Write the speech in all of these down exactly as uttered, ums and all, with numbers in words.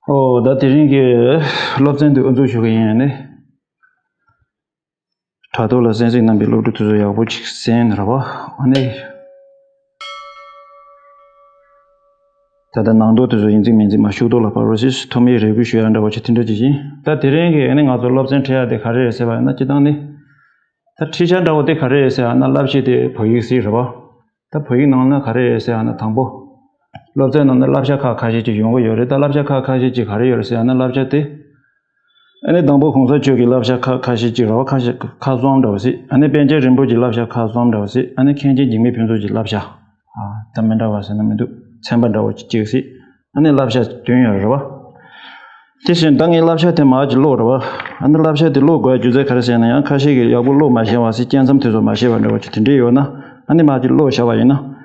ཨོ་ད་དེ་རིང་གི་སློབ་ཚན་འདི་དབུ་འཛུགས་ཞུ་གི་ཡིན་ནི། དྲ་ཐོག་ལ་གསན་གཟིགས་གནང་པའི་སློབ་ཕྲུག་དེ་ཚོ་ཡག་པོ་ཅིག་གསན་ར་བ། ཨ་ནི། ད་ལྟ་ནང་དོག་དེ་ཚོ་ཡིན་གཅིག་མིན་གཅིག་མ་ཤུགས་ཏོག་ལ་བར་བ་སིས་ཐོག་མའི་རེ་སྐུལ་ཞུ་ཡ་འདྲ་བ་ཅིག་དེ་འདྲ་ཅིག་ཡིན། ད་དེ་རིང་གི་ཨ་ནི་ང་ཚོ་སློབ་ཚན་ཁྲིད་ཡ་དེ་ག་རེ་རེད་ཟེར་བ་ཡིན་ན། སྤྱིར་བཏང་ནི། ད་ཁྲིད་བྱ་འདྲ་བོ་དེ་ག་རེ་རེད་ཟེར་བ་ན། བསླབ་བྱ་དེ་བོད་ཡིག་ཟིག་རེད་བ། ད་བོད་ཡིག་ནང་ན་ག་རེ་རེད་ཟེར་བ་ན། དང་པོ། སློབ་ཚན་ནང་ན་བསླབ་བྱ་ཁག་ཁ་ཤས་ཅིག་ཡོང་གི་ཡོད་རེད། ད་བསླབ་བྱ་ཁག་ཁ་ཤས་ཅིག་ག་རེ་ཡོད་རེད་ཟེར་བ་ན། བསླབ་བྱ་དེ། ཨ་ནི་དང་པོ་གོང་ས་མཆོག་གི་བསླབ་བྱ་ཁག་ཁ་ཤས་ཅིག་རེད་བ། ཁ་ཤས་ཁག་གསུམ་འདྲ་བ་ཟིག་ཨ་ནི་པཎ་ཆེན་རིན་པོ་ཆེའི་བསླབ་བྱ་ཁག་གསུམ་འདྲ་བ་ཟིག་ཨ་ནི་མཁན་ཆེན་འཇིགས་མེད་ཕུན་ཚོགས་ཀྱི་བསླབ་བྱ། ཨ། ད་མི་འདྲ་བ་ཟེར་ན་མི་འདུག་ཚན་པ་འདྲ་བོ་ཅིག་ཅིག་ཟིག་ཨ་ནི་བསླབ་བྱ་བདུན་ཡོད་རེད་བ། དེ་བཞིན་ད་ངས་བསླབ་བྱ་དེ་མར་ཅིག་ཀློག་རེད་བ། ཨ་ནི་བསླབ་བྱ་དེ་ཀློག་དགོས་རྒྱུ་མཚན་ག་རེ་ཟེར་ན། ཡང་ཁ་ཤས་ཀྱིས་ཡག་པོ་ཀློག་མ་ཤེས་པ་ཟིག་སྐྱེ་མཚམས་དེ་ཚོ་མ་ཤེས་པ་འདྲ་བོ་ཅིག་དེ་འདྲས་ཡོད་ན། ཨ་ནི་མར་ཅིག་ཀློག་བཞག་པ་ཡིན་ན།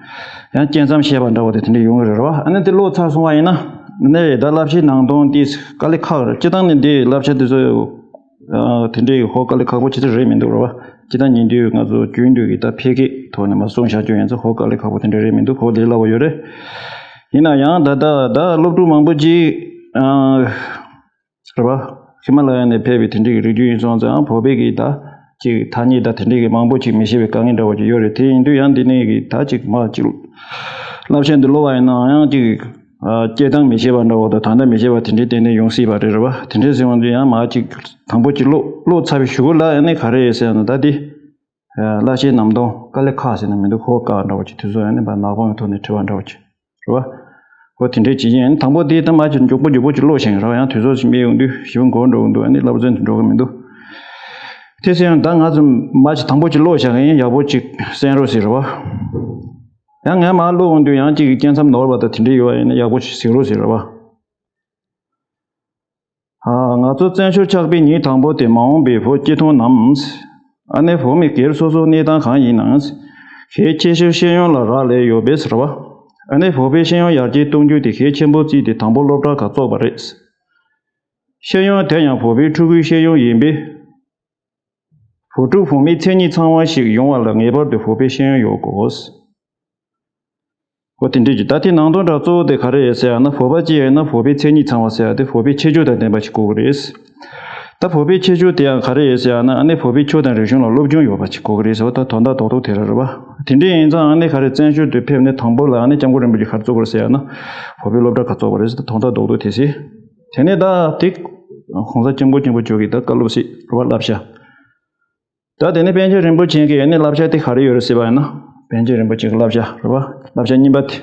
ཡང་སྐྱེ་མཚམས་བཤད་པ་འདྲ་བོ་དེ་དེ་འདྲ་ཡོང་གི་རེད་བ། ཨ་ནི་དེ་ཀློག་ཚར་སོང་བ་ཡིན་ན། ནས་ད་བསླབ་བྱའི་ནང་དོན་དེ་དཀའ་ལས་ཁག་རེད། སྤྱིར་བཏང་ནས་འདི་བསླབ་བྱ་དེ་ཚོ་དེ་འདྲའི་ཧོ་དཀའ་ལས་ཁག་པོ་ཅི་ཙམ་རེད་མི་འདུག་རེད་བ། སྤྱིར་བཏང་ཉིན་དུས་ང་ཚོ་རྒྱུན་དུ་གི་ད་ཕལ་སྐད་ཐོག་ནས་མར་གསུངས་བཞག་རྒྱུ་ཡིན་ཙང་ཧོ་དཀའ་ལས་ཁག་པོ་དེ་འདྲ་རེད་མི་འདུག་ཧོ་ལས་སླ་བོ་ཡོད་རེད། ཡིན་ན་ཡང་ད་ད་ད་སློབ་ཕྲུག་མང་པོ་ཅིག་རེད་བ། ཧི་མ་ལ་ཡ་ནས་ཕེབས་པའི་དེ་འདྲའི་རིགས་རྒྱུད་ཡིན་སོང་ཙང་། བོད་པའི་གི་ད་ཅིག་ཐ་སྙད་ད་དེ་འདྲའི་གི་མང་པོ་ཅིག་མི་ཤེས་པའི་དཀའ་ངལ་འདྲ་བོ་ཅིག་ཡོད་རེད། དེ་ཡིན་དུས་ཡང་འདི་ནས་གི་ད་ཅིག་མ་ཅིག་བསླབ་བྱ་འདི་ཀློག་པ་ཡིན་ན་ཡང་ཅིག་སྐྱེ་སྟངས་མི་ཤེས་པ་འདྲ་བོ་དང་། ད་ལྟ་མི་ཤེས་པ་དེ་འདྲའི་ཏན་ཏན་ཡོང་སྲིད་པ་རེད། རེད་བ། དེ་འདྲའི་ཟེར་བ་འདི་ཡང་མ་ཅིག་དང་པོ་ཅིག་ཀློག་ཀློག་ཚར་བའི་གཞུག་གུ་ལ་ཡང་ནས་ག་རེ་ཡོད་ཟེར་ན། ད་འདི་བསླབ་བྱའི་ནང་དོན་དཀའ་ལས་ཁག་ཟེར་ན་མི་འདུག་ཧོ་དཀའ་འདྲ་བོ་ཅིག་དུས་ཚོད་ཡང་ནས་མ་ནག་པོའི་ཐོག་ནས་དྲི་བ་འདྲ་བོ་ཅིག་རེད་བ། ཨོ་དེ་འདྲའི་བྱེད་ཀྱི་ཡིན། དང་པོ་དེ་ད་མ་ཅིག་མགྱོགས་པོ་མགྱོགས་པོ་ཅིག་ཀློག་བཞིན་རེད་བ། ཡང་དུས་ཚོད་ཅིག་མེད་ཡོང་དུས་ཞེ་པོ་འགོར་འགྲོ་གི་འདུག་ཨ་ནི་བསླབ་ཚན་དུ་འགྲོ་གི་མི་འདུག་དེ་ཚེ་ཡང་ད་ང་ཚོ་མ་ཅིག་དང་པོ་ཅིག་ཀློག་བཞག་གི་ཡིན། ཡག་པོ་ཅིག་གསན་རོགས་ཟེར་རེད་བ། ཡང་ངས་མར་ཀློག་ཡོང་དུས་ཡང་ཅིག་སྐྱེ་མཚམས་ནོར་བ་དང་དེ་འདྲའི་ཡོད་པ་ཡིན་ན་ཡག་པོ་ཅིག་གཟིགས་རོགས་ཟེར་རེད་བ། ཨ། ང་ཚོ་བཙན་བྱོལ་ཆགས་པའི་ཉིན་དང་པོ་དེ་མ་འོངས་པའི་བོད་སྐྱིད་གཏོང་ནམ། ཨ་ནེ་བོད་མི་སྒེར་སོ་སོའི་གནས་སྟངས་གང་ཡིན་ནའང་། གལ་ཆེ་ཤོས་ཤེས་ཡོན་ལ་རག་ལས་ཡོད་པས་ཟེར་བ། ཨ་ནེ་བོད་པའི་ཤེས་ཡོན་ཡར་རྒྱས་གཏོང་རྒྱུ་དེ་གལ་ཆེན་པོ་བརྩིས་ཏེ་དང་པོ་སློབ་གྲྭ་ཁག་བཙུགས་པ་རེད། ཤེས་ཡོན་དེ་ཡང་བོད་པའི་ཕྲུ་གུའི་ཤེས་ཡོན་ཡིན་པས། བོད་ཕྲུག་བོད་མིའི་མཚན་ཉིད་ཚང་བ་ཞིག་ཡོང་བ་ལ་ངེས་པར་དུ་བོད་པའི་ཤེས་ཡོན་ཡོད་དགོས། འོ་དེ་འདྲ་ཅིག་ད་དེ་ནང་དོན་དག་གཙོ་བོ་དེ་ག་རེ་རེད་ཟེར་ཡ་ན། བོད་པ་སྐྱེས་ཡོད་ན་བོད་པའི་མཚན་ཉིད་ཚང་བ་ཟེར་ཡ་དེ་བོད་པའི་ཁྱད་ཆོས་དང་ལྡན་པ་ཞིག་དགོས་ཀྱི་རེད། ད་བོད་པའི་ཁྱད་ཆོས་དེ་ཡང་ག་རེ་རེད་ཟེར་ཡ་ན། ཨ་ནི་བོད་པའི་ཆོས་དང་རིག་གཞུང་ལ་སློབ་སྦྱོང་ཡོད་པ་ཞིག་དགོས་ཀྱི་རེད་ཟེར་བ། ད་དོན་དག་རྡོག་རྡོག་དེ་རེད། རེད་བ། དེ་འདྲ་ཡིན་ཙང་ཨ་ནི་ག་རེ་བཙན་བྱོལ་དུ་ཕེབས་ནས་དང་པོ་ལ་ཨ་ནི་སྐྱབས་མགོན་རིན་པོ་ཆེ་ག་རེ་བཙུགས་པ་རེད་ཟེར་ཡ་ན། བོད་པའི་སློབ་གྲྭ་ཁག་བཙུགས་པ་རེད་ཟེར། ད་དོན་དག་རྡོག་རྡོག་དེ་ཟེར། དེ་ནས་ད་དེ་༸གོང་ས་༸སྐྱབས་མགོན་ཆེན་པོ་མཆོག་གིས་ད་བཀའ་སློབ་ཟེར་རེད་བ། བསླབ་བྱ། ད་དེ་ནས་པཎ་ཆེན་རིན་པོ་ཆེ་གི་ཨ་ནི་བསླབ་བྱ་དེ་ག་རེ་ཡོད་རེད་ཟེར་བ་ཡིན་ན། པཎ་ཆེན་རིན་པོ་ཆེ་གི་བསླབ་བྱ་རེད་བ། བསླབ་བྱ་གཉིས་པ་དེ།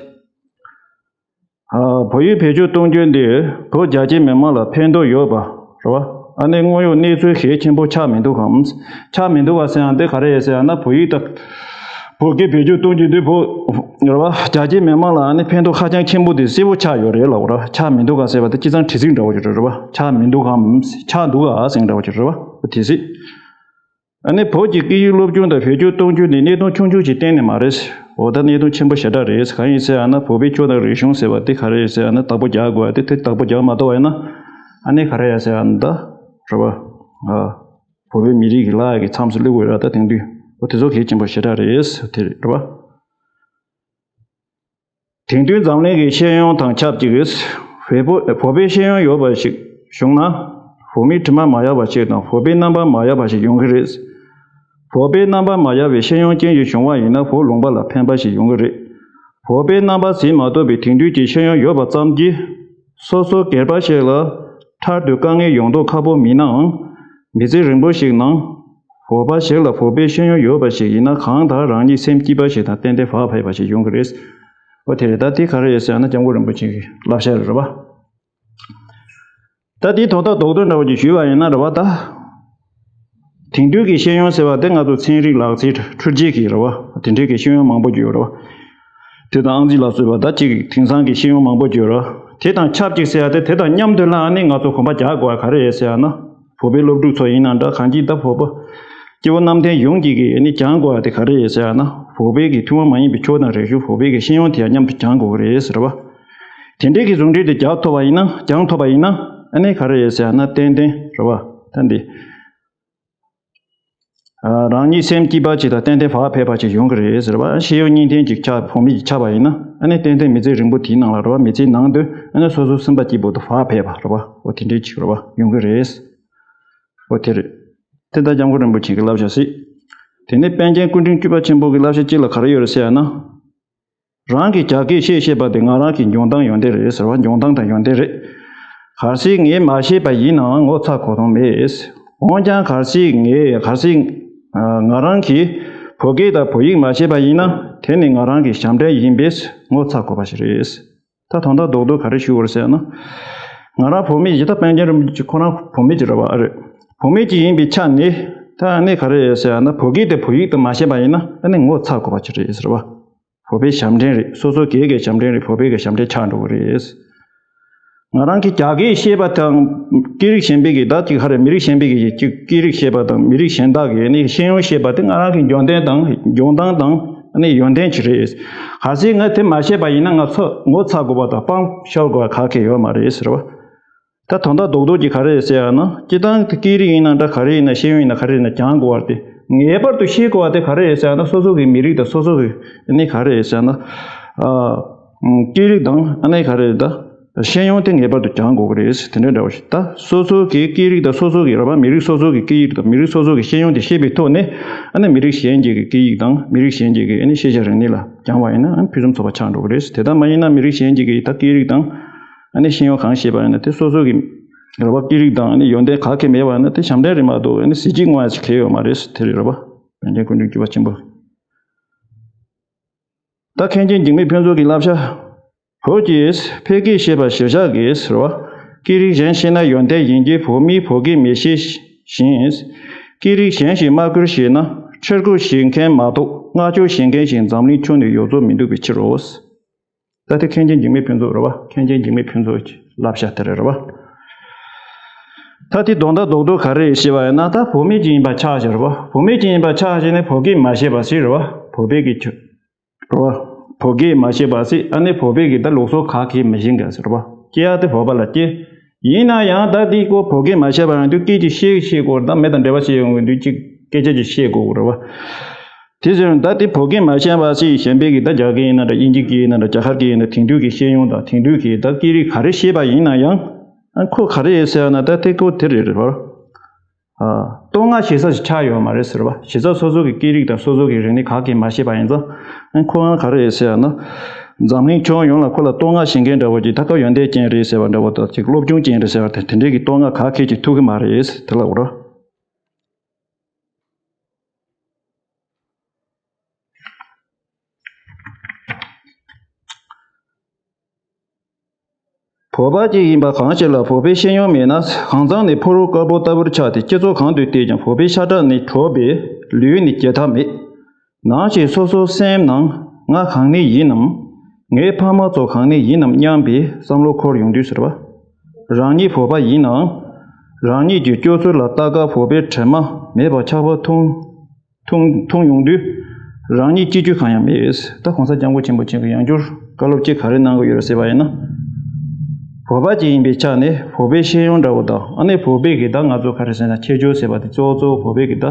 ཨ། བོད་ཡིག་བེད་སྤྱོད་གཏོང་རྒྱུ་འདི་བོད་རྒྱ་ཆེ་མི་མང་ལ་ཕན་ཐོགས་ཡོད་པ་རེད་བ། ཨ་ནི་དངོས་ཡོད་གནས་ཚུལ་གལ་ཆེན་པོ་ཆགས་མི་འདུག་གམ། ཆགས་མི་འདུག་བ་ཟེར་ཡང་དེ་ག་རེ་ཡོད་ཟེར་ཡང་ན། བོད་ཡིག་དང་བོད་སྐད་བེད་སྤྱོད་གཏོང་རྒྱུ་འདི་བོད་རེད་བ། རྒྱ་ཆེ་མི་མང་ལ་ཨ་ནི་ཕན་ཐོགས་ཧ་ཅང་ཆེན་པོ་དེ་གསལ་པོ་ཆགས་ཡོད་རེད་ལབ་རེད་བ། ཆགས་མི་འདུག་གམ་ཟེར་བ་དེ་སྤྱི་བཏང་དྲི་ཚིག་འདྲ་བོ་ཅིག་རེད་བ། ཆགས་མི་འདུག་གམ། ཆགས་འདུག་ག་ཟེར་འདྲ་བོ་ཅིག་རེད་བ། དེ་ཟིག་ཨ་ནི་བོད་ཀྱི་སྐད་ཡིག་སློབ་སྦྱོང་དང་བེད་སྤྱོད་གཏོང་རྒྱུ་ནི་གནད་དོན་ཆུང་ཆུང་ཞིག་གཏན་ནས་མ་རེད། འོ་ད་གནད་དོན་ཆེན་པོ་ཞེ་དྲག་རེད། གང་ཡིན་ཟེར་ཡང་ན་བོད་པའི་ཆོས་དང་རིག་གཞུང་ཟེར་བ་དེ་ག་རེ་རེད་ཟེར་ཡང་ན་བདག་པོ་རྒྱག་དགོས་ཡ་དེ། དེ་བདག་པོ་རྒྱག་མ་ཐུབ་པ་ཡིན་ན། ཨ་ནི་ག་རེ་ཡ་ཟེར་ཡང་ད་རེད་བ། ཨ། བོད་པའི་མི་རིགས་ཀྱི་ལ་ཡ་གི་མཚམས་སུ་སླེབས་དགོས་ར། ད་དེང་དུས་འོ་དེ་ཚོ་གལ་ཆེན་པོ་ཞེ་དྲག་རེད། དེ་རེད་བ། དེང་དུས་འཛམ་གླིང་གི་ཤེས་ཡོན་དང་ཆབས་ཅིག་རེད། བོད་པོ་བོད་པའི་ཤེས་ཡོན་ཡོད་པ་ཞིག་བྱུང་ན། བོད་མིའི་དྲི་མ་མ་ཡལ་བ་ཞིག་དང་བོད་པའི་རྣམ་པ་མ་ཡལ་བ་ཞིག་ཡོང་གི་རེད། བོད་པའི་རྣམ་པ་མ་ཡལ་བའི་ཤེས་ཡོན་ཅན་ཞིག་བྱུང་བ་ཡིན་ན་བོད་ལུང་པ་ལ་ཕན་པ་ཞིག་ཡོང་གི་རེད། བོད་པའི་རྣམ་པ་ཟིན་མ་ཐུབ་པའི་དེང་དུས་ཀྱི་ཤེས་ཡོན་ཡོད་པ་ཙམ་གྱིས། སོ་སོ་སྒེར་པ་ཞིག་ལ་འཕྲལ་དུ་དཀའ་ངལ་ཡོང་མདོག་ཁ་པོ་མིན་ནའང་། མི་ཚེ་རིང་པོ་ཞིག་ནང་། བོད་པ་ཞིག་ལ་བོད་པའི་ཤེས་ཡོན་ཡོད་པ་ཞིག་ཡིན་ན་གང་ལྟར་རང་ཉིད་སེམས་སྐྱིད་པ་ཞིག་དང་ཏན་ཏན་བག་ཕེབས་པ་ཞིག་ཡོང་གི་རེད། འོ་དེ་རེད། ད་དེ་ག་རེ་རེད་ཟེར་ན་སྐྱབས་མགོན་རིན་པོ་ཆེ་གི་བསླབ་བྱ་རེད་བ། ད་དེའི་དོན་དག་རྡོག་རྡོག་འདྲ་བོ་ཅིག་ཞུས་པ་ཡིན་ན་རེད་བ། ད་དེང་དུས་ཀྱི་ཤེས་ཡོན་ཟེར་བ་དེ་ང་ཚོ་ཚན་རིག་ལག་རྩལ་འཕྲུལ་ཆས་ཀྱི་རེད་བ། དེ་འདྲའི་གི་ཤེས་ཡོན་མང་པོ་ཅིག་ཡོད་རེད་བ། དེ་དང་ཨང་རྩིས་ལ་སོགས་པ་ད་ཅིག་དེང་སང་གི་ཤེས་ཡོན་མང་པོ་ཅིག་ཡོད་རེད། དེ་དང་ཆབས་ཅིག་ཟེར་ཡ་དེ་དེ་དང་མཉམ་དུ་ལ་ཨ་ནི་ང་ཚོ་གོམ་པ་རྒྱག་དགོས་པ་ག་རེ་རེད་ཟེར་ཡ་ན། བོད་པའི་སློབ་ཕྲུག་ཚོ་ཡིན་ན་འདྲ། གང་ཅི་ད་བོད་པ་སྐྱེ་བོ་གནམ་བསྟན་ཡོངས་ཀྱིས་ཀྱིས་ཨ་ནི་སྦྱང་དགོས་པ་དེ་ག་རེ་རེད་ཟེར་ཡ་ན། བོད་པའི་གི་ཐུན་མོང་མ་ཡིན་པའི་ཆོས་དང་རིག་གཞུང་། བོད་པའི་གི་ཤེས་ཡོན་དེ་ཡང་མཉམ་དུ་སྦྱང་དགོས་ཀྱི་རེད་ཟེར་བ། དེ་འདྲའི་གི་ཟུང་འབྲེལ་དེ་རྒྱག་ཐུབ་པ་ཡིན་ན། སྦྱང་ཐུབ་པ་ཡིན་ན་ཨ་ནི་ག་རེ་རེད་ཟེར་ཡ་ན། ཏན་ཏན་རེད་བ། ད་འདི། རང་ཉིད་སེམས་སྐྱིད་པ་ཅིག་དང་ཏན་ཏན་བག་ཕེབས་པ་ཅིག་ཡོང་གི་རེད་ཟེར་བ། ཤེས་ཡོན་གཉིས་ལྡན་ཅིག་ཆགས། བུད་མེད་ཅིག་ཆགས་པ་ཡིན་ན་ཨ་ནི་ཏན་ཏན་མི་ཚེ་རིང་པོ་དེའི་ནང་ལ་རེད་བ། མི་ཚེའི་ནང་དུ་ཨ་ནི་སོ་སོ་སེམས་པ་སྐྱིད་པོ་དང་བག་ཕེབས་པ་རེད་བ། འོ་དེ་འདྲའི་ཅིག་རེད་བ། ཡོང་གི་རེད། འོ་དེ་རེད། དེ་ལྟར་སྐྱབས་མགོན་རིན་པོ་ཆེ་གི་བསླབ་བྱ་ཞིག་དེ་ནས་པཎ་ཆེན་སྐུ་ཕྲེང་བཅུ་པ་ཆེན་པོ་གི་བསླབ་བྱ་གཅིག་ལ་ག་རེ་ཡོད་རེད་ཟེར་ཡ་ན། རང་གིས་རྒྱ་སྐད་བཤད་ཤེས་པ་དེ་ང་རང་གི་འཇོན་ཐང་ཡོན་ཏན་རེད་ཟེར་བ། འཇོན་ཐང་དང་ཡོན་ཏན་རེད། གལ་སྲིད་ངས་མ་ཤེས་པ་ཡིན་ནའང་ངོ་ཚ་དགོས་དོན་མེད། འོན་ཀྱང་གལ་སྲིད་ངས་གལ་སྲིད་ང་རང་གིས་བོད་སྐད་དང་བོད་ཡིག་མ་ཤེས་པ་ཡིན་ན་དེ་ནི་ང་རང་གི་ཞབས་འདྲེན་ཡིན་པས་ངོ་ཚ་དགོས་པ་ཞིག་རེད། ད་དོན་དག་རྡོག་རྡོག་ག་རེ་ཞུ་དགོས་རེད་ཟེར་ན། ང་རང་བོད་མི་ཡིན། ད་པཎ་ཆེན་རིན་པོ་ཆེ་ཁོ་རང་བོད་མི་ཅིག་རེད་བ། ཨ་རེད། བོད་མི་ཅིག་ཡིན་པའི་ཆ་ནས་ད་ཨ་ནི་ག་རེ་ཟེར་ན། བོད་སྐད་དེ་བོད་ཡིག་དང་མ་ཤེས་པ་ཡིན་ན་ཨ་ནི་ངོ་ཚ་དགོས་པ་ཅིག་རེད་ཟེར་བ། བོད་པའི་ཞབས་འདྲེན་རེད། སོ་སོ་སྒེར་གྱི་ཞབས་འདྲེན་རེད། བོད་པའི་གི་ཞབས་འདྲེན་ཆགས་འགྲོ་གི་རེད། ང་རང་གིས་རྒྱ་སྐད་ཤེས་པ་དང་སྐད་རིགས་གཞན་པའི་གི་ད་ཅིག་ག་རེ། མི་རིགས་གཞན་པའི་གི་ཅིག་སྐད་རིགས་ཤེས་པ་དང་མི་རིགས་གཞན་དག་གི་ནི་ཤེས་ཡོན་ཤེས་པ་དེ་ང་རང་གི་འཇོན་ཐང་དང་འཇོན་ཐང་དང་ནི་ཡོན་ཏན་ཅིག་རེད། གལ་སྲིད་ང་དེ་མ་ཤེས་པ་ཡིན་ན་ང་ཚོ་ངོ་ཚ་དགོས་པ་དང་སྤང་བྱ་དགོས་པ་ག་གེ་ཡོད་མ་རེད་ཟེར་བ། ད་དོན་དག་རྡོག་རྡོག་ཅིག་ག་རེ་རེད་ཟེར་ཡ་ན། སྤྱིར་བཏང་སྐད་རིགས་ཡིན་ན་འདྲ། ག་རེ་ཡིན་ན། ཤེས་ཡོན་ཡིན་ན་ག་རེ་ཡིན་ན་སྦྱང་དགོས་པ་དེ། ངེས་པར་དུ་ཤེས་དགོས་པ་དེ་ག་རེ་རེད་ཟེར་ཡ་ན། སོ་སོ་གི་མི་རིགས་དང་སོ་སོ་གི་ནི་ག་རེ་རེད་ཟེར་ཡ་ན། ཨ། སྐད་རིགས་དང་ཨ་ནི་ག་རེ་རེད། ད་ཤེས་ཡོན་དེ་ངེས་པར་དུ་སྦྱང་དགོས་ཀྱི་རེད། དེ་འདྲ་འདྲ་བོ་ཞིག་ད་སོ་སོ་གི་སྐད་རིགས་དང་སོ་སོ་གི་རེད་བ། མི་རིགས་སོ་སོ་གི་སྐད་ཡིག་དང་མི་རིགས་སོ་སོ་གི་ཤེས་ཡོན་དེ་ཤེས་པའི་ཐོག་ནས་ཨ་ནི་མི་རིགས་གཞན་གྱི་གི་སྐད་ཡིག་དང་མི་རིགས་གཞན་གྱི་གི་ཨ་ནི་ཤེས་བྱ་རིག་གནས་ལ་སྦྱང་བ་ཡིན་ན་ཨ་ནི་ཕུན་སུམ་ཚོགས་པ་ཆགས་འགྲོ་གི་རེད། དེ་ལྟར་མ་ཡིན་ན་མི་རིགས་གཞན་གྱི་གི་ད་སྐད་རིགས་དང་། ཨ་ནི་ཤེས་ཡོན་གང་ཤེས་པ་ཡིན་ན་དེ་སོ་སོ་གི་རེད་བ། སྐད་རིགས་དང་ཨ་ནི་ཡོན་ཏན་ག་གེ་མེད་པ་ཡིན་ན་དེ་ཞབས་འདྲེན་རེད་མ་གཏོགས་ཨ་ནི་གཟི་བརྗིད་མངོན་ཡ་ཞིག་གང་ཡང་ཡོད་མ་རེད། དེ་རེད་རེད་བ། པཎ་ཆེན་སྐུ་ཕྲེང་བཅུ་པ་ཆེན་པོ། ད་མཁན་ཆེན་འཇིགས་མེད་ཕུན་ཚོགས་ཀྱི་བསླབ་བྱ། བོད་ཀྱི་ཕལ་སྐད་ཤེས་པ་གཞིར་བཞག་གིས་ཟེར་བ། སྐད་རིགས་གཞན་ཤེས་ན་ཡོན་ཏན་ཡིན་གྱི་བོད་མིས་བོད་སྐད་མི་ཤེས་ཤིང་། སྐད་རིགས་གཞན་ཞིག་མ་བསྐུལ་ཞེ་ན་ཁྲེལ་དགོད་བྱེད་མཁན་མ་གཏོགས་བསྔགས་བརྗོད་བྱེད་མཁན་ཞིག་འཛམ་གླིང་ཕྱོགས་ནས་ཡོད་ཚོད་མི་འདུག་པའི་ཕྱིར་རོ། ད་དེ་མཁན་ཆེན་འཇིགས་མེད་ཕུན་ཚོགས་རེད་བ། མཁན་ཆེན་འཇིགས་མེད་ཕུན་ཚོགས་ཀྱི་བསླབ་བྱ་དེ་རེད་རེད་བ། ད་དེ་དོན་དག་རྡོག་རྡོག་ག་རེ་རེད་ཞེས་པ་ཡིན་ན། ད་བོད་མི་ཅིག་ཡིན་པ་ཆགས་བཞག་རེད་བ། བོད་མི་ཅིག་ཡིན་པ་ཆགས་བཞག་ནས་བོད་སྐད་མ་ཤེས་པ་ཞིག་རེད་བ། བོད་པའི་གི་ཆོས་རེད་བ། བོད་སྐད་མ་ཤེས་པ་ཞིག་ཨ་ནི་བོད་པའི་གི་ད་ལུགས་སྲོལ་ག་གེ་མི་ཤེས་མཁན་ཞིག་རེད་བ། སྐྱེ་ཡ་དེ་བོད་པ་ལ་སྐྱེ། ཡིན་ན་ཡང་ད་དེ་ཁོ་བོད་སྐད་མ་ཤེས་པ་ཡིན་དུས་སྐད་ཅིག་ཤེས་ཤེས་དགོས། ད་མི་དང་འབྲེལ་བ་བྱེད་ཡོང་དུས་ཅིག་སྐད་ཆ་ཅིག་བཤད་དགོས་རེད་བ། དེ་ཟེར་ན་ད་དེ་བོད་སྐད་མ་ཤེས་པ་ཞིག་གཞན་པའི་གི་ད་རྒྱ་སྐད་ཡིན་ན་འདྲ། དབྱིན་ཇི་སྐད་ཡིན་ན་འདྲ། རྒྱ་གར་སྐད་ཡིན་ན། དེང་དུས་ཀྱི་ཤེས་ཡོན་དང་དེང་དུས་ཀྱི་ད་སྐད་རིགས་ག་རེ་ཤེས་པ་ཡིན་ན་ཡང་། ཨ། ཁོ་ག་རེ་ཡོད་ཟེར་ན་ད་དེ་ཁོ་དེ་རེད་རེད་བ། ཨ། བསྟོད་བསྔགས་བྱེད་ས་ཞིག་ཆགས་ཡོད་མ་རེད་ཟེར་བ། བྱེད་ས་སོ་སོ་གི་སྐད་རིགས་དང་སོ་སོ་གི་རིག་གནས་ག་གེ་མ་ཤེས་པ་ཡིན་ཙང་། ཨ། ཁོ་རང་ག་རེ་ཡོད་ཟེར་ན། འཛམ་གླིང་ཁྱོན་ཡོངས་ལ་ཁོ་ལ་བསྟོད་བསྔགས་བྱེད་མཁན་འདྲ་བོ་ཅིག་ད་ཁོ་ཡོན་ཏན་ཅན་རེད་ཟེར་བ་འདྲ་བོ་དང་ཅིག་སློབ་སྦྱོང་ཅན་རེད་ཟེར་བ་དེ་དེ་འདྲས་ཀྱི་བསྟོད་བསྔགས་ག་གེ་ཅིག་ཐུབ་གི་མ་རེད། དེ་ལ་འོ་ར། བོད་པ་ཅིག་ཡིན་པ་གང་ཞིག་ལ་བོད་པའི་ཤེས་ཡོན་མེད་ན་གང་ཚང་ནས་ཕོ་རོག་དཀར་པོ་ལྟ་བུར་ཆགས་ཏེ། སྤྱི་ཚོགས་གང་དུ་བལྟས་ཀྱང་བོད་པའི་ཤ་ཁྲག་ནི་བྲོ་བས་ལུས་ནི་བརྗེ་ཐབས་མེད། ནམ་ཞིག་སོ་སོའི་སེམས་ནང་ང་གང་ནས་ཡིན་ནམ། ངའི་ཕ་མ་ཚོ་གང་ནས་ཡིན་ནམ་སྙམ་པའི་བསམ་བློ་འཁོར་ཡོང་དུས་ཟེར་བ། རང་ཉིད་བོད་པ་ཡིན་ནའང་། རང་ཉིད་ཀྱི་སྤྱོད་ཚུལ་ལ་ལྟ་སྐབས་བོད་པའི་དྲི་མ་མེད་པ་ཆགས་པ་མཐོང་མཐོང་མཐོང་ཡོང་དུས། རང་ཉིད་སྐྱིད་རྒྱུ་གང་ཡང་མེད། ད་གོང་ས་སྐྱབས་མགོན་ཆེན་པོ་མཆོག་གིས་ཡང་བསྐྱར་བཀའ་སློབ་ཅིག་ག་རེ་གནང་གི་ཡོད་རེད་ཟེར་བ་ཡིན་ན། བོད་པ་ཅིག་ཡིན་པའི་ཆ་ནས་བོད་པའི་ཤེས་ཡོན་འདྲ་བོ་དང་། ཨ་ནི་བོད་པའི་གི་ད་ང་ཚོ་ག་རེ་ཟེར་ན་ཁྱད་ཆོས་ཟེར་བ་དེ་གཙོ་བོ་གཙོ་བོ་བོད་པའི་གི་ད།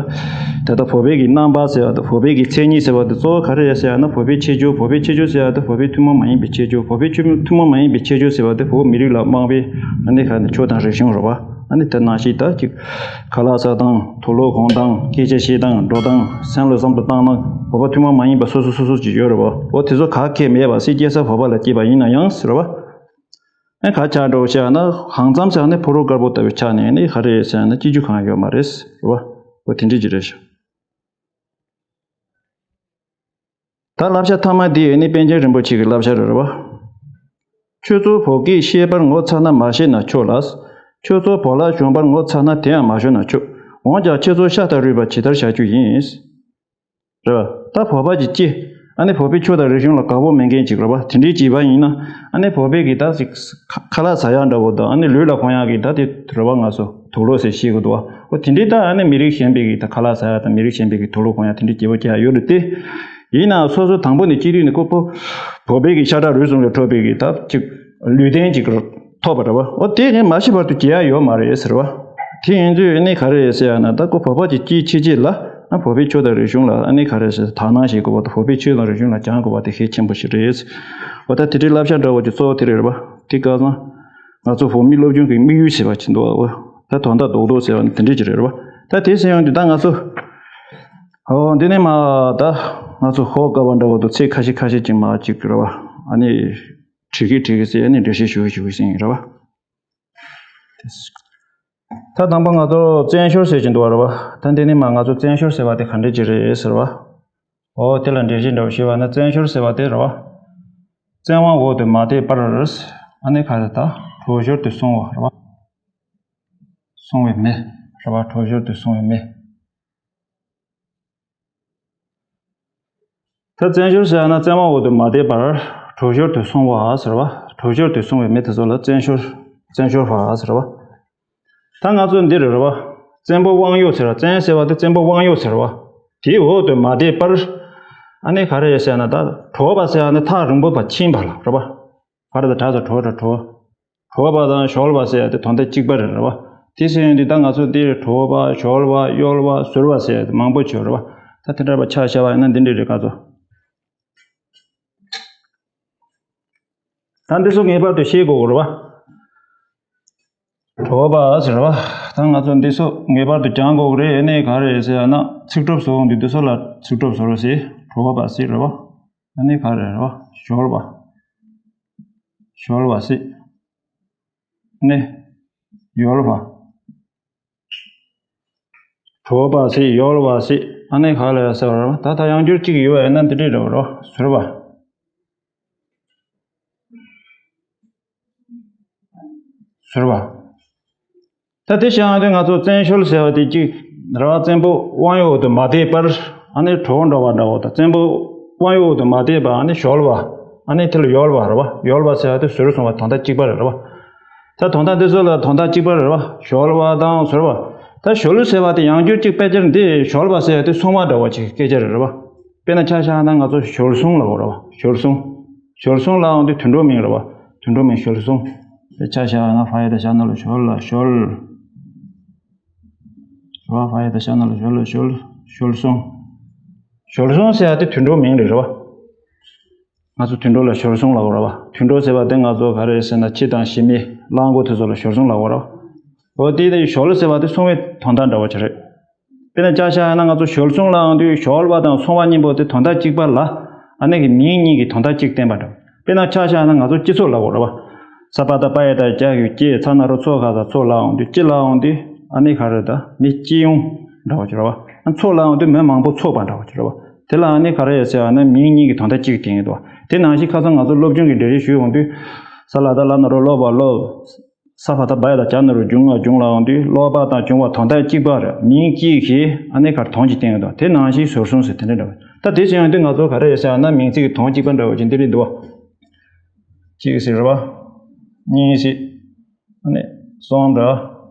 ད་ལྟ་བོད་པའི་གི་རྣམ་པ་ཟེར་བ་དང་བོད་པའི་གི་མཚན་ཉིད་ཟེར་བ་དེ་གཙོ་བོ་ག་རེ་རེད་ཟེར་ཡ་ན། བོད་པའི་ཁྱད་ཆོས། བོད་པའི་ཁྱད་ཆོས་ཟེར་ཡ་དེ་བོད་པའི་ཐུན་མོང་མ་ཡིན་པའི་ཁྱད་ཆོས། བོད་པའི་ཆོས་ཐུན་མོང་མ་ཡིན་པའི་ཁྱད་ཆོས་ཟེར་བ་དེ་བོད་མི་རིགས་ལ་དམངས་པའི་ཨ་ནི་ག་ནི་ཆོས་དང་རིག་གཞུང་རེད་བ། ཨ་ནི་དེ་ནང་བཞིན་ད་ཅིག་ཁ་ལག་ཟ་སྟངས། དུག་ལོག་གོན་སྟངས། སྐད་ཆ་བཤད་སྟངས། འགྲོ་སྟངས། སེམས་ལ་བསམ་བློ་བཏང་སྟངས། བོད་པ་ཐུན་མོང་མ་ཡིན་པ་སོ་སོ་སོ་སོ་ཅིག་ཡོད་རེད་བ། འོ་དེ་ཚོ་ག་གེ་མེད་པ་སེ་སྐྱེས་ས་བོད་པ་ལ་སྐྱེས་པ་ཡིན་ན་ཡང་ཟེར་བ། ཨ་ག་ཆགས་འགྲོ་བྱས་ན་གང་འཚམ་ཟེར་ནས་ཕོ་རོག་དཀར་པོ་ལྟ་བུའི་ཆ་ནས་ནི་ག་རེ་ཟེར་ན་སྐྱིད་རྒྱུ་གང་ཡང་ཡོད་མ་རེད་ཟེར་བ། འོ་དེ་འདྲ་ཅིག་རེད་ཤག་ད་བསླབ་བྱ་མཐའ་མ་འདི་ནི་པཎ་ཆེན་རིན་པོ་ཆེ་གི་བསླབ་བྱ་རེད་བ། ཁྱོད་ཚོ་བོད་སྐད་ཤེས་པར་ངོ་ཚ་ན་མ་ཤེས་ན་ཆོག་ལ། ཁྱོད་ཚོ་བོད་ལྭ་གཞོན་པར་ངོ་ཚ་ན་དེ་ཡང་མ་གཞོན་ན་ཆོག་འོན་ཀྱང་ཁྱེད་ཚོ་ཤ་སྟག་རུས་པ་ཇི་ལྟར་བྱ་རྒྱུ་ཡིན། རེད་བ། ད་བོད་པ་ཅིག་སྐྱེས། ཨ་ནི་བོད་པའི་ཆོས་དང་རིག་གཞུང་ལ་དགའ་པོ་མེད་མཁན་ཅིག་རེད་བ། དེ་འདྲའི་བྱས་པ་ཡིན་ན། ཨ་ནི་བོད་པའི་གི་ད་ཅིག་ཁ་ཁ་ལག་ཟ་ཡག་འདྲ་བོ་དང་། ཨ་ནི་ལུས་ལ་གོན་ཡག་གི་ད་དེ་རེད་བ། ང་ཚོ་དུག་ལོག་ཟེར་ཤེས་དགོས་འདུག་བ། འོ་དེ་འདྲའི་ད་ཨ་ནི་མི་རིགས་གཞན་པའི་གི་ད་ཁ་ལག་ཟ་ཡག་དང་མི་རིགས་གཞན་པའི་གི་དུག་ལོག་གོན་ཡག་དེ་འདྲའི་སྐྱེ་བོ་སྐྱེ་ཡག་ཡོད་རེད་དེ། ཡིན་ནའང་སོ་སོ་དང་པོ་ནས་སྐྱེས་དུས་ནས་ཁོ་བོ་བོད་པའི་གི་ཤ་ཁྲག་རུས་གསུམ་ལས་འཕྲོས་པའི་གི་ད་ཅིག་ལུས་རྟེན་ཅིག་ཐོབ་པ་རེད་བ། འོ་དེ་ངས་མ་ཤི་བར་དུ་བརྗེད་ཡག་ཡོད་མ་རེད་ཟེར་བ། དེ་ཡིན་དུས་ཨ་ནི་ག་རེ་ཟེར་ཡག་ན། ད་ཁོ་བོད་པ་ཅིག་སྐྱེས་ཕྱི་རྗེས་ལ། ཨ་བོད་པའི་ཆོས་དང་རིག་གཞུང་ལ་ཨ་ནི་ག་རེ་ཟེར་དག་སྣང་བྱེད་དགོས་པ་དང་། བོད་པའི་ཆོས་དང་རིག་གཞུང་ལ་སྦྱང་དགོས་པ་དེ་གལ་ཆེན་པོ་ཞིག་རེད། འོ་ད་དེ་འདྲའི་བསླབ་བྱ་འདྲ་བོ་ཅིག་གཙོ་བོ་དེ་རེད་རེད་བ། དེ་སྐལ་བཟང་ང་ཚོ་བོད་མི་སློབ་སྦྱོང་གི་དམིགས་ཡུལ་ཟེར་བ་ཅིག་འདུག་བ། ད་དོན་དག་རྡོག་རྡོག་ཟེར་བ་ནི་དེ་འདྲས་ཅིག་རེད་རེད་བ། ད་དེ་ཟེར་ཡོང་དུས་ད་ང་ཚོ། ཨོ་འདི་ནས་མ་ད་ང་ཚོ་གོ་དཀའ་བ་འདྲ་བོ་དང་ཚིག་ཁ་ཤས་ཁ་ཤས་ཅིག་མ་ཅིག་རེད་བ། ཨ་ནི་བྲིས་ཀྱི་བྲིས་ཀྱི་ཟེར་ཨ་ནི་འགྲེལ་བཤད་ཞུ་གི་ཞུ་གི་ཟེར་ཡིན་རེད་བ། ད་དང་པོ་ང་ཚོ་བཙན་བྱོལ་ཟེར་གྱི་འདུག་བ་རེད་བ། ད་འདི་ནས་མ་ང་ཚོ་བཙན་བྱོལ་ཟེར་བ་དེ་ག་འདྲ་ཅིག་རེད་ཟེར་བ། ཨོ་དེ་ལ་འགྲེལ་བཤད་འདྲ་བོ་ཞུས་པ་ན་བཙན་བྱོལ་ཟེར་བ་དེ་རེད་བ། བཙན་དབང་འོག་ཏུ་མ་བསྡད་པར། ཨ་ནི་ག་རེ་ད་གྲོགས་ཤོར་དུ་སོང་བ་རེད་བ། སོང་བའི་མི་རེད་བ། གྲོགས་ཤོར་དུ་སོང་བའི་མི། ད་བཙན་བྱོལ་ཟེར་ན་བཙན་དབང་འོག་ཏུ་མ་བསྡད་པར་གྲོགས་ཤོར་དུ་སོང་བ་ཟེར་བ། གྲོགས་ཤོར་དུ་སོང་བའི་མི་དེ་ཚོ་ལ་བཙན་བྱོལ། བཙན་བྱོལ་བ་ཟེར་བ། ད་ང་ཚོ་འདི་རེད་རེད་བ། བཙན་པོ་དབང་ཡོད་ཟེར་བ། བཙན་ཟེར་བ་དེ་བཙན་པོ་དབང་ཡོད་ཟེར་བ། དེའི་འོག་ཏུ་མ་བསྡད་པར། ཨ་ནི་ག་རེ་ཟེར་ན་ད་གྲོགས་པ་ཟེར་ཡ་ནི་ཐག་རིང་པོ་བ་ཕྱིན་པ་ལ་རེད་བ། ག་རེ་ད་གྲགས་ཚོ་གྲོགས་རེད་གྲོགས། གྲོགས་པ་དང་གཞོལ་བ་ཟེར་ཡ་དེ་དོན་དག་གཅིག་པ་རེད་རེད་བ། དེ་ཟེར་ཡོང་དུས་ད་ང་ཚོ་འདིར་གྲོགས་པ་གཞོལ་བ་གཡོལ་བ་ཟུར་བ་ཟེར་ཡ་དེ་མང་པོ་བྱོས་རེད་བ། ད་དེ་འདྲ་བ་ཆ་བཞག་པ་ཡིན་ན་འདི་འདྲ་རེད་ཁ་ཚོ། ད་འདི་ཚོ་ངེས་པར་དུ་ཤེས་དགོས་རེད་བ། གྲོགས་པ་ཟེར་བ། ད་ང་ཚོ་འདི་ཚོ་ངེས་པར་དུ་སྦྱང་དགོས་རེད། ཨ་ནི་ག་རེ་ཟེར་ཡ་ན་ཚིག་གྲུབ་བཟོ་འོང་དུས་འདི་ཚོ་ལ་ཚིག་གྲུབ་བཟོ་རོགས་ཟེར། གྲོགས་པ་ཟེར་རེད་བ། ཨ་ནི་ག་རེ་རེད་བ། གཞོལ་བ། གཞོལ་བ་ཟེར། ཨ་ནི་གཡོལ་བ། གྲོགས་པ་ཟེར་གཡོལ་བ་ཟེར། ཨ་ནི་ག་ལ་ཡ་ཟེར་བ་རེད་བ། ད་ལྟ་ཡང་འགྱུར་གཅིག་ཡོད་པ་ཡིན་ན་འདི་འདྲས་རེད་བ་རེད་བ། ཟུར་བ། ཟུར་བ། ད་དེ་བྱས་ཡོང་དུས་ང་ཚོ་བཙན་བྱོལ་ཟེར་བ་དེ་གཅིག་རེད་བ། བཙན་པོ་དབང་ཡོད་དུ་མ་བསྡད་པར། ཨ་ནི་གྲོགས་འདྲ་བ་འདྲ་བོ་དང་། བཙན་པོ་དབང་ཡོད་དུ་མ་བསྡད་པར་ཨ་ནི་གཞོལ་བ། ཨ་ནི་དེ་ལ་ཡོལ་བ་རེད་བ། ཡོལ་བ་ཟེར་བ་དེ་ཟུར་སོང་བ་དོན་དག་གཅིག་པ་རེད་རེད་བ། ད་དོན་དག་འདི་ཚོ་ལ་དོན་དག་གཅིག་པ་རེད་བ། གཞོལ་བ་དང་ཟུར་བ། ད་གཞོལ་ཟེར་བ་དེ་ཡང་འགྱུར་གཅིག་དཔེ་ཆ་འདི་གཞོལ་བ་ཟེར་བ་དེ་སོང་བ་འདྲ་བོ་ཅིག་སྐད་ཆ་རེད་རེད་བ། དཔེར་ན་ཆ་བཞག་ན་ང་ཚོ་གཞོལ་སོང་ལབ་དགོས་རེད་བ། གཞོལ་སོང་། གཞོལ་སོང་ལབ་ཡོང་དུས་དུད་འགྲོ་མིང་རེད་བ། དུད་འགྲོ་མིང་གཞོལ་སོང་། དེ་ཆ་བཞག་ན་ཕ་ཡ་བཏགས་ཤ་ན་ལ་གཞོལ་ལ་གཞོལ། རེད་བ། ཕ་ཡ་བཏགས་ཤ་ན་ལ་གཞོལ་ལ་གཞོལ། གཞོལ་སོང་། གཞོལ་སོང་ཟེར་བ་དེ་དུད་འགྲོ་མིང་རེད་རེད་བ། ང་ཚོ་དུད་འགྲོ་ལ་གཞོལ་སོང་ལབ་དགོས་རེད་བ། དུད་འགྲོ་ཟེར་བ་དེ་ང་ཚོ་ག་རེ་ཟེར་ན་ཁྱི་དང་ཞི་མི་གླང་མགོ་དེ་ཚོ་ལ་གཞོལ་སོང་ལབ་དགོས་རེད་བ། འོ་དེ་དེ་གཞོལ་ཟེར་བ་དེ་སོང་བའི་དོན་དག་འདྲ་བོ་ཅིག་རེད། དཔེར་ན་ཆ་བཞག་ན་ང་ཚོ་གཞོལ་སོང་ལབ་ཡོང་དུས་གཞོལ་བ་དང་སོང་བ་གཉིས་པོ་དེ་དོན་དག་གཅིག་པ་ལ། ཨ་ནི་གི་མིང་གཉིས་ཀྱི་དོན་དག་གཅིག་བསྟན་པ་འདྲ་བོ། དཔེར་ན་ཆ་བཞག་ན་ང་ཚོ་སྤྱི་ཚོགས་ལབ་དགོས་རེད་བ། ས་པ་བཏགས་སྤ་ཡ་བཏགས་སྤྱ་གི་སྤྱི། ཚ་ན་རོ་ཚོ་ག་ས་ཚོ་ལབ་ཡོང་དུས་སྤྱི་ལབ་ཡོང་དུས་ཨ་ནི་ག་རེ་ད་མི་སྤྱི་ཡོངས་འདྲ་བོ་ཅིག་རེད་བ། ཨ་ཚོགས་ལབ་ཡོང་དུས་མི་མང་པོ་ཚོགས་པ་འདྲ་བོ་ཅིག་རེད་བ། དེ་ལ་ཨ་ནི་ག་རེ་ཟེར་བ་ན་མིང་གཉིས་ཀྱི་དོན་དག་གཅིག་བསྟན་ཡོད་དོ། དེ་ནང་བཞིན་ཁ་སང་ང་ཚོ་སློབ་སྦྱོང་གི་འགྲེལ་བཤད་ཞུས་ཡོང་དུས། ས་ལ་བཏགས་སླ་ན་རོ་སློ་བ་སློབ། ས་ཕ་བཏགས་སྦ་ཡ་བཏགས་སྦྱ་ན་རོ་སྦྱུང་ང་སྦྱུང་ལབ་ཡོང་དུས་སློ་བ་དང་སྦྱུང་བ་དོན་དག་གཅིག་པ་རེད། མིང་གཅིག་གིས་ཨ་ནི་ག་རེ་དོན་གཅིག་བསྟན་ཡོད་དོ། དེ་ནང་བཞིན་གཞོལ་སོང་ཟེར་དེ་འདྲ་འདྲ་བོ། ད་དེ་བྱས་ཡོང་དུས་ང་ཚོ་ག་རེ་ཟེར་བ་ན་མིང་ཚིག་གི་དོན་གཅིག་པ་འདྲ་བོ་ཅིག་འདི་རེད་འདུག་བ། གཅིག་ཟེར་རེད་བ། གཉིས་ཟེར། ཨ་ནི་གསུམ་འདྲ།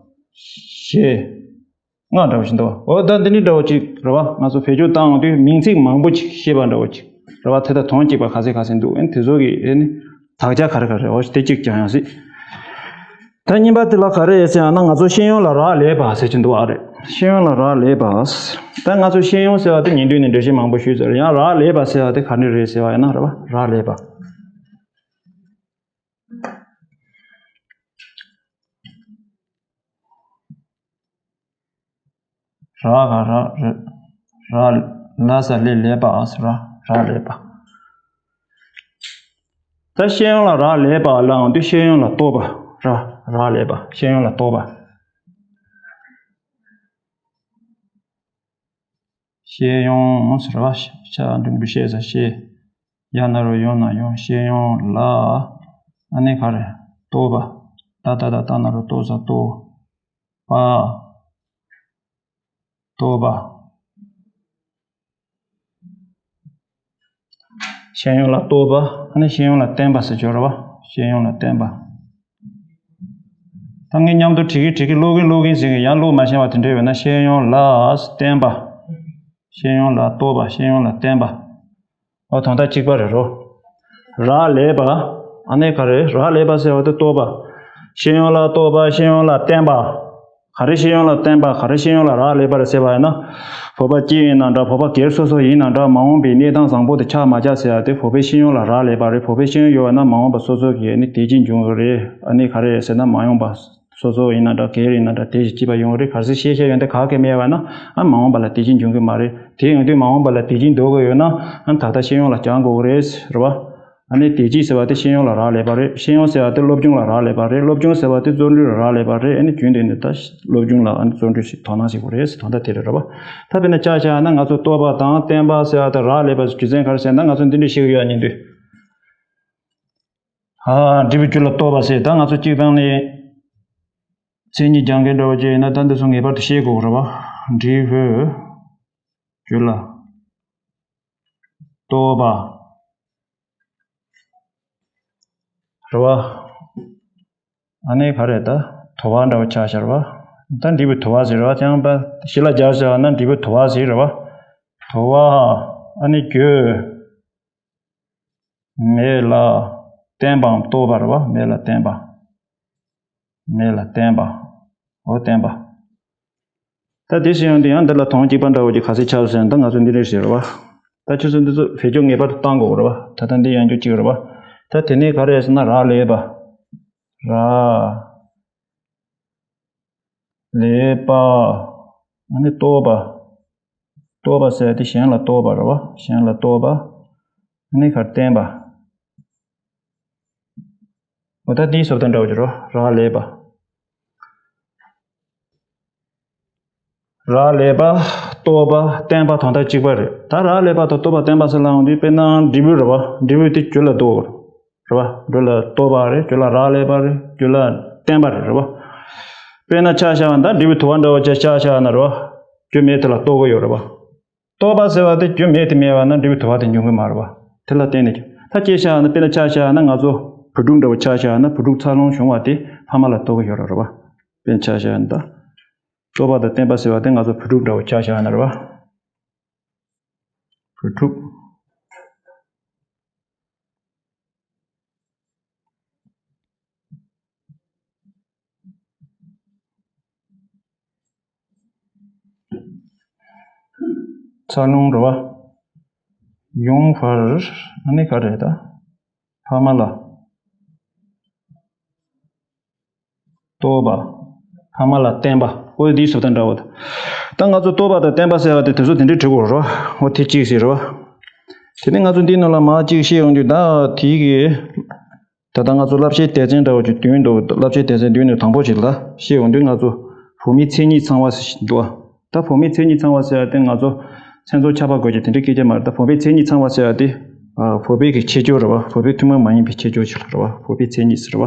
བཞི། ལྔ་འདྲ་བོ་ཞིག་འདུག་འོ་ད་འདི་འདྲའི་འདྲ་བོ་ཅིག་རེད་བ། ང་ཚོ་བེད་སྤྱོད་བཏང་ཡོང་དུས་མིང་ཚིག་མང་པོ་ཅིག་ཤེས་པ་འདྲ་བོ་ཅིག་རེད་བ། དེ་དང་དོན་གཅིག་པ་ག་ཚད་ག་ཚད་འདུག་ཨེ་དེ་ཚོ་གི་ཨེ་ནི་དག་ཆ་ག་རེ་ག་རེ་རེད། འོ་དེ་གཅིག་ཀྱང་ཡང་སྲིད། ད་གཉིས་པ་དེ་ལ་ག་རེ་ཟེར་ཡང་ན་ང་ཚོ་ཤེས་ཡོན་ལ་རག་ལས་པ་ཟེར་གྱི་འདུག་ཨ་རེད། ཤེས་ཡོན་ལ་རག་ལས་པ། ད་ང་ཚོ་ཤེས་ཡོན་ཟེར་བ་དེ་ཉིན་དུས་ནས་འགྲེལ་བཤད་མང་པོ་ཞུས་ཚར། ཡང་རག་ལས་པ་ཟེར་བ་དེ་ག་འདྲ་རེད་ཟེར་བ་ཡིན་ན་རེད་བ། རག་ལས་པ། རག་ག་རག་རེད། རག་ལས་ས་ལས་ལས་པ་ཨ་ས་རག་རག་ལས་པ། ད་ཤེས་ཡོན་ལ་རག་ལས་པ་ལབ་ཡོང་དུས་ཤེས་ཡོན་ལ་ལྟོས་པ། རག་རག་ལས་པ། ཤེས་ཡོན་ལ་ལྟོས་པ། ཤེས་ཡོན་ཟེར་བ་ཤ་འགྲེང་བུ་ཤེས་ས་ཤེས། ཡ་ན་རོ་ཡོང་ན་ཡོང་། ཤེས་ཡོན་ལ་ཨ་ནི་ག་རེ་ལྟོས་པ། ད་ད་ད་ད་ན་རོ་ལྟོས་ས་ལྟོས། པ། ལྟོས་པ། ཤེས་ཡོན་ལ་ལྟོས་པ། ཨ་ནི་ཤེས་ཡོན་ལ་བརྟེན་པ་ཟེར་ཆོག་རེད་བ། ཤེས་ཡོན་ལ་བརྟེན་པ། ད་ངས་མཉམ་དུ་བྲིས་ཀྱི་བྲིས་ཀྱི་ཀློག་གིན་ཀློག་གིན་ཟེར་གྱི་ཡང་ཀློག་མ་ཤེས་པ་དེ་འདྲ་ཡོད་ན། ཤེས་ཡོན་ལ་བརྟེན་པ། ཤེས་ཡོན་ལ་ལྟོས་པ། ཤེས་ཡོན་ལ་བརྟེན་པ། འོ་དོན་དག་གཅིག་པ་རེད་རོ། རག་ལས་པ། ཨ་ནི་ག་རེ་རག་ལས་པ་ཟེར་བ་དེ་ལྟོས་པ། ཤེས་ཡོན་ལ་ལྟོས་པ། ཤེས་ཡོན་ལ་བརྟེན་པ། ག་རེ་ཤེས་ཡོན་ལ་བརྟེན་པ། ག་རེ་ཤེས་ཡོན་ལ་རག་ལས་པ་རེད་ཟེར་བ་ཡིན་ན། བོད་པ་སྤྱི་ཡིན་ན་འདྲ། བོད་པ་སྒེར་སོ་སོ་ཡིན་ན་འདྲ། མ་འོངས་པའི་གནས་སྟངས་བཟང་པོ་དེ་ཆགས་མ་ཆགས་ཟེར་ཡ་དེ་བོད་པའི་ཤེས་ཡོན་ལ་རག་ལས་པ་རེད། བོད་པའི་ཤེས་ཡོན་ཡོད་པ་ན་མ་འོངས་པ་སོ་སོ་གི་ནི་བདེ་སྐྱིད་འབྱུང་གི་རེད། ཨ་ནི་ག་རེ་ཟེར་ན། མ་འོངས་པ་སོ་སོ་ཡིན་ན་འདྲ། སྒེར་ཡིན་ན་འདྲ། བདེ་སྐྱིད་པ་ཡོང་གི་རེད། གལ་སྲིད་ཤེས་བྱ་ཡོན་ཏན་ག་གེ་མེད་པ་ན། ཨ། མ་འོངས་པ་ལ་བདེ་སྐྱིད་འབྱུང་གི་མ་རེད། དེ་ཡོང་དུས་མ་འོངས་པ་ལ་བདེ་སྐྱིད་འདོད་གི་ཡོད་ན། ཨ། ད་ལྟ་ཤེས་ཡོན་ལ་སྦྱང་དགོས་གི་རེད། རེད་བ། ཨ་ནི་བདེ་སྐྱིད་ཟེར་བ་དེ་ཤེས་ཡོན་ལ་རག་ལས་པ་རེད། ཤེས་ཡོན་ཟེར་བ་དེ་སློབ་སྦྱོང་ལ་རག་ལས་པ་རེད། སློབ་སྦྱོང་ཟེར་བ་དེ་བརྩོན་འགྲུས་ལ་རག་ལས་པ་རེད། ཨ་ནི་རྒྱུན་ལྡན་ནས་ད་སློབ་སྦྱོང་ལ། ཨ་ནི་བརྩོན་འགྲུས་ཤིག་དོ་སྣང་བྱེད་དགོས་རེད་ཟེར། དོན་དག་དེ་རེད། རེད་བ། ད་དཔེར་ན་ཆ་བཞག་ན། ང་ཚོ་རྟོགས་པ་དང་བརྟན་པ་ཟེར་བ་དེ་རག་ལས་པ་རྒྱུ་མཚན་ག་རེ་ཟེར་ན། ང་ཚོ་འདི་འདྲ་ཤེས་ཀྱི་ཡོད། ཨ་ནི་འདི། ཨ། འབྲས་བུའི་རྒྱུ་ལ་རྟོགས་པ་ཟེར། ད་ང་ཚོ་སྤྱིར་བཏང་ནས་མཚན་ཉིད་སྦྱང་མཁན་འདྲ་བོ་ཅིག་ཡིན་ན། ད་འདི་ཚོ་ངེས་པར་དུ་ཤེས་དགོས་རེད་བ། འབྲས་བུའི་རྒྱུ་ལ་རྟོགས་པ་རེད་བ། ཨ་ནི་ག་རེ། ད་དུ་བ་འདྲ་བོ་ཆ་བཞག་རེད་བ། ད་འབྲས་བུ་དུ་བ་ཟེར་རེད་བ། ཡང་ད་ཞི་ལ་སྦྱར་བྱས་ན་འབྲས་བུ་དུ་བ་ཟེར་རེད་བ། དུ་བ། ཨ་ནི་རྒྱུ། མེ་ལ་བརྟེན་པའམ་རྟོགས་པ་རེད་བ། མེ་ལ་བརྟེན་པ། མེ་ལ་བརྟེན་པ། འོ། བརྟེན་པ། ད་དེ་བཞིན་ཡང་འདི། ཡང་འདི་ལ་དོན་གཅིག་པ་འདྲ་བོ་ཅིག་ག་ཚོད་ཆགས་ཟེར་ན། ད་ང་ཚོ་འདི་འདྲ་ཟེར་རེད་བ། ད་ཁྱོད་ཚོ་འདི་ཚོ་བེད་སྤྱོད་ངེས་པར་དུ་བཏང་དགོས་རེད་བ། ད་ལྟ་འདི་ཡང་འགྱོ་གཅིག་རེད་བ། ད་དེ་ནས་ག་རེ་ཟེར་ན། རག་ལས་པ། རག་ལས་པ། ཨ་ནི་རྟོགས་པ། རྟོགས་པ་ཟེར་དེ་གཞན་ལ་རྟོགས་པ་རེད་བ། གཞན་ལ་རྟོགས་པ། ཨ་ནི་ག་རེ། བརྟེན་པ། འོ། ད་འདིའི་བཟོ་ལྟ་འདྲ་བོ་ཅིག་རེད་བ། རག་ལས་པ། རག་ལས་པ། རྟོགས་པ། བརྟེན་པ། དོན་དག་གཅིག་པ་རེད། ད་རག་ལས་པ་དང་རྟོགས་པ། བརྟེན་པ་ཟེར་ལབ་ཡོང་དུས། དཔེར་ན་འབྲས་བུ་རེད་བ། འབྲས་བུ་དེ་རྒྱུ་ལ་རྟོགས་རེད་བ། རྒྱུ་ལ་རྟོགས་པ་རེད། རྒྱུ་ལ་རག་ལས་པ་རེད། རྒྱུ་ལ་བརྟེན་པ་རེད། རེད་བ། དཔེར་ན་ཆ་བཞག་ན། ད་འབྲས་བུ་དུ་བ་འདྲ་བོ་ཅིག་ཆ་བཞག་ན་རེད་བ། རྒྱུ་མེ་དེ་ལ་རྟོགས་ཀྱི་ཡོད་རེད་བ། རྟོགས་པ་ཟེར་བ་དེ་རྒྱུ་མེ་དེ་མེད་པ་ན་འབྲས་བུ་དུ་བ་དེ་འབྱུང་གི་མ་རེད་བ། དེ་ལ་བརྟེན་ནས་ཀྱང་། ད་དཔེར་ཆ་བཞག་ན། དཔེར་ན་ཆ་བཞག་ན། ང་ཚོ་བུ་ཕྲུག་འདྲ་བོ་ཆ་བཞག་ན། བུ་ཕྲུག་འཚར་ལོངས་བྱུང་བ་དེ་ཕ་མ་ལ་རྟོགས་ཀྱི་ཡོད་རེད་བ། དཔེར་ན་ཆ་བཞག་ན། ད་རྟོགས་པ་དང་བརྟེན་པ་ཟེར་བ་དེ་ང་ཚོ་བུ་ཕྲུག་འདྲ་བོ་ཆ་བཞག་ན་རེད་བ། བུ་ཕྲུག་འཚར་ལོངས་རེད་བ། ཡོང་བར། ཨ་ནི་ག་རེ། ད་ཕ་མ་ལ་རྟོགས་པ། ཕ་མ་ལ་བརྟེན་པ། འོ། འདིའི་བཟོ་ལྟ་འདྲ་བོ། ད་ང་ཚོ་རྟོགས་པ་དང་བརྟེན་པ་ཟེར་བ་དེ། དེ་ཚོ་དེ་འདྲའི་འབྲི་དགོས་རེད་བ། འོ། དེ་གཅིག་ཟེར་རེད་བ། དེ་ནས་ང་ཚོ་འདིའི་ནང་ལ་མར་གཅིག་བཤད་ཡོང་དུས། ད་དེའི་གི། ད་ལྟ་ང་ཚོ་བསླབ་བྱའི་སྡེ་ཚན་འདྲ་བོ་ཅིག་བདུན་འདུག་བསླབ་བྱའི་སྡེ་ཚན་བདུན་ནས་དང་པོ་ཞིག་ལ་བཤད་ཡོང་དུས། ང་ཚོ་བོད་མིའི་མཚན་ཉིད་ཚང་བ་ཟེར་ཞིག་འདུག་བ། ད་བོད་མིའི་མཚན་ཉིད་ཚང་བ་ཟེར་ཡ་དེ་ང་ཚོ་མཚན་ཚོགས་ཆགས་པ་དགོས་ཀྱི་དེ་འདྲའི་སྐད་ཆ་མ་རེད། ད་བོད་པའི་མཚན་ཉིད་ཚང་བ་ཟེར་ཡ་དེ། ཨ། བོད་པའི་གི་ཁྱད་ཆོས་རེད་བ། བོད་པའི་ཐུན་མོང་མ་ཡིན་པའི་ཁྱད་ཆོས་ཞིག་རེད་བ། བོད་པའི་མཚན་ཉིད་ཟེར་བ།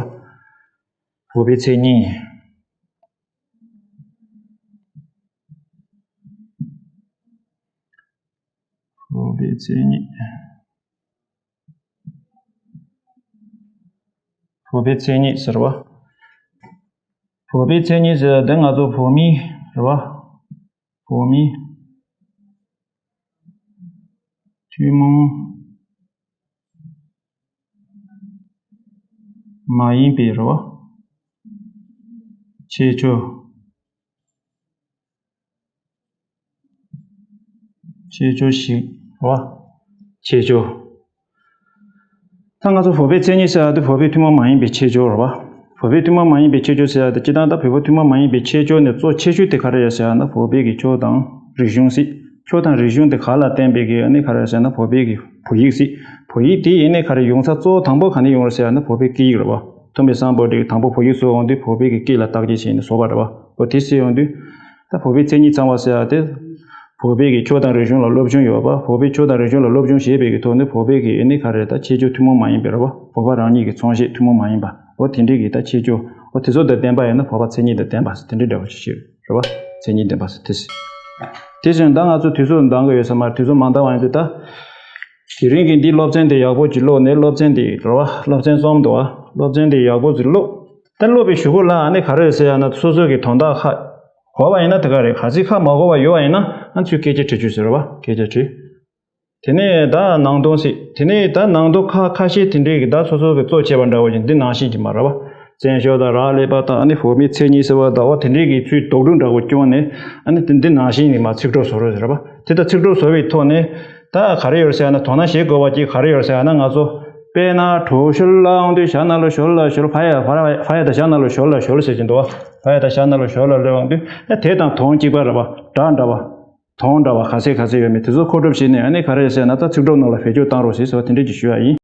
བོད་པའི་མཚན་ཉིད། བོད་པའི་མཚན་ཉིད། བོད་པའི་མཚན་ཉིད་ཟེར་བ། བོད་པའི་མཚན་ཉིད་ཟེར་བ་དེ་ང་ཚོ་བོད་མི་རེད་བ། བོད་མི་ཐུན་མོང་མ་ཡིན་པའི་རེད་བ། ཁྱད་ཆོས། ཁྱད་ཆོས་ཤིག་རེད་བ། ཁྱད་ཆོས། ད་ང་ཚོ་བོད་པའི་མཚན་ཉིད་ཟེར་ཡ་དེ་བོད་པའི་ཐུན་མོང་མ་ཡིན་པའི་ཁྱད་ཆོས་རེད་བ། བོད་པའི་ཐུན་མོང་མ་ཡིན་པའི་ཁྱད་ཆོས་ཟེར་ཡ་དེ། སྤྱིར་བཏང་ད་བོད་པའི་ཐུན་མོང་མ་ཡིན་པའི་ཁྱད་ཆོས་ནས་གཙོ་ཆེ་ཤོས་དེ་ག་རེ་རེད་ཟེར་ཡ་ན། བོད་པའི་གི་ཆོས་དང་རིག་གཞུང་ཟེར། ཆོས་དང་རིག་གཞུང་དེ་ག་ལ་བརྟེན་པའི་གི། ཨ་ནི་ག་རེ་རེད་ཟེར་ན། བོད་པའི་གི་བོད་ཡིག་ཟེར། བོད་ཡིག་དེ་ཡིན་ནའི་ག་རེ། ཡོང་ས་གཙོ་བོ་དང་པོ་ག་ནས་ཡོང་རེད་ཟེར་ཡ་ན། བོད་པའི་སྐད་ཡིག་རེད་བ། ཐོན་པའི་སམ་བྷོ་ཊས་དང་པོ་བོད་ཡིག་བཟོས་ཡོང་དུས། བོད་པའི་གི་སྐད་ལ་བརྟག་དཔྱད་བྱས་ནས་བཟོས་པ་རེད་བ། འོ། དེ་ཟེར་ཡོང་དུས། ད་བོད་པའི་མཚན་ཉིད་ཚང་བ་ཟེར་ཡ་དེ། བོད་པའི་གི་ཆོས་དང་རིག་གཞུང་ལ་སློབ་སྦྱོང་ཡོད་པ། བོད་པའི་ཆོས་དང་རིག་གཞུང་ལ་སློབ་སྦྱོང་བྱས་པའི་གི་ཐོག་ནས། བོད་པའི་གི་ཨ་ནི་ག་རེ། ད་ཁྱད་ཆོས་ཐུན་མོང་མ་ཡིན་པ་རེད་བ། བོད་པ་རང་ཉིད་ཀྱི་མཚོན་བྱེད་ཐུན་མོང་མ་ཡིན་པ། འོ། དེ་འདྲའི་གི་ད་ཁྱད་ཆོས། འོ། དེ་ཚོ་དང་ལྡན་པ་ཡིན་ན་བོད་པ་མཚན་ཉིད་དང་ལྡན་པ་ཟེར། དེ་འདྲའི་འདྲ་བོ་ཞིག་རེད་བ། མཚན་ཉིད་ལྡན་པ་ཟེར་དེ་ཟེར། དེ་བཞིན་ད་ང་ཚོ་དུས་ཚོད་འདང་གི་ཡོད་ས་མ་རེད། དུས་ཚོད་མ་འདང་བ་ཡིན་དུས། ད་དེ་རིང་གི་འདི་སློབ་ཚན་དེ་ཡག་པོ་ཅིག་ཀློག་ནས། སློབ་ཚན་དེ་རེད་བ། སློབ་ཚན་གསུམ་འདུག་བ། སློབ་ཚན་དེ་ཡག་པོ་ཅིག་ཀློག་ད་སློབ་པའི་གཞུག་གུ་ལ་ཨ་ནི་ག་རེ་ཟེར་ཡ་ན། སོ་སོ་གི་དོན་དག་ཧ་གོ་བ་ཡིན་ན་དེ་ག་རེད། གལ་སྲིད་ཧ་མ་གོ་བ་ཡོད་པ་ཡིན་ན། ཨ། ཚུར་སྐད་ཆ་དྲི་རྒྱུ་ཟེར་བ། སྐད་ཆ་དྲི། དེ་ནས་ད་ནང་དོན་ཟེར། དེ་ནས་ད་ནང་དོན་ཁ་ཁ་ཤས་དེ་འདྲའི་གི། ད་སོ་སོ་གི་གཙོ་བྱས་པ་འདྲ་བོ་ཅིག་འདི་ནང་བཞིན་གྱི་མ་རེད་བ། བཙན་བྱོལ་དང་རག་ལས་པ་དང་ཨ་ནི་བོད་མིའི་མཚན་ཉིད་ཟེར་བ་དང་འོ་དེ་འདྲའི་གི་ཚུལ་དོགས་སྒྲུང་འདྲ་བོ་བསྐྱོན་ནས་ཨ་ནི་དེ་འདི་ནང་བཞིན་ནི་མ་ཚིག་གྲོགས་བཟོ་རོགས་ཟེར་བ་དེ་ལྟར་ཚིག་གྲོགས་བཟོ་བའི་ཐོག་ནས་ད་ག་རེ་ཡོད་ཟེར་ན་དོ་སྣང་བྱེད་དགོས་པ་ཅིག་ག་རེ་ཡོད་ཟེར་ན་ང་ཚོ་དཔེར་ན་གྲོ་ཞོལ་ལ་འོང་དུས་ཞྭ་ནང་ལ་ཞོལ་ལ་ཞོལ་ཕ་ཡ་ཕ་ཡ་ཕ་ཡ་དང་ཞྭ་ནང་ལ་ཞོལ་ལ་ཞོལ་ཟེར་གྱིན་འདུག་ཕ་ཡ་དང་ཞྭ་ནང་ལ་ཞོལ་ལ་ལོས་འོང་དུས་ཨ་དེ་དང་དོན་གཅིག་པ་རེད་བ་འདྲ་འདྲ་བ། དོན་འདྲ་བ་ག་ཚད་ག་ཚད་ཡོད་མེད་དེ་ཚོ་མཁོ་སྒྲུབ་བྱས་ནས་ཨ་ནི་ག་རེ་ཟེར་ན་ད་ཚིག་གྲོགས་ནང་ལ་བེད་སྤྱོད་བཏང་རོགས་ཟེར་ཟེར་བ་དེ་འདྲས་ཀྱི་ཞུ་ཡ་ཡིན།